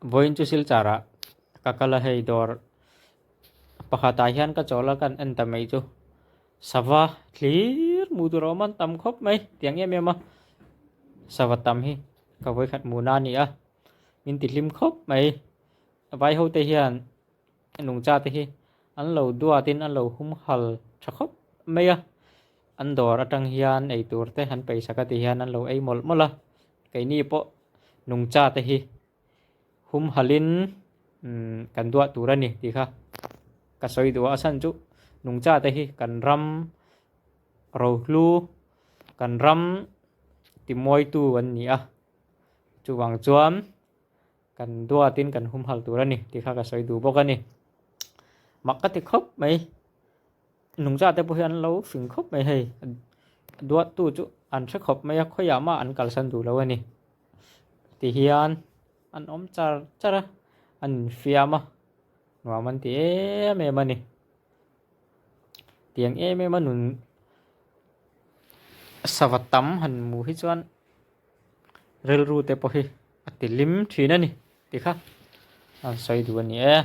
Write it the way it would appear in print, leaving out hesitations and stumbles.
Vawiin chu Silchar ah ka kal a hei dawr pakhat ah hian ka chawl a kan en ta mai chu sava thlir hmuh tur a awm a an tam khawp mai tiang em em a sava tam hi ka vawikhat hmuhna a ni a min ti hlim khawp mai vai ho te hian nungcha te hi an lo duat in an lo humhal tha khawp mai a an dawr atang hian eitur te an peisak a ti hian an lo ei mawlh mawlh a keini pawh nungcha te hi humhalin kan duah tur a ni tih kha ka sawi duh a a chhan chu nungcha te hi kan ram rohlu kan ram timawitu an ni a chuvang chuan kan duatin kan humhal tur a ni tih kha ka sawi duh bawk a ni mak ka ti khawp mai. Nungcha te pawh hi an lo fing khawp mai hei duattu chu an hre khawp mai a khawiah mah an kalsan duh lo a ni tihian an awm char char a an infiam a nuam an ti em em a ni tiang em em a nun sava tam han hmu hi chuan rilru te pawh hi a ti hlim thin a ni tikha an sawi duh a ni e.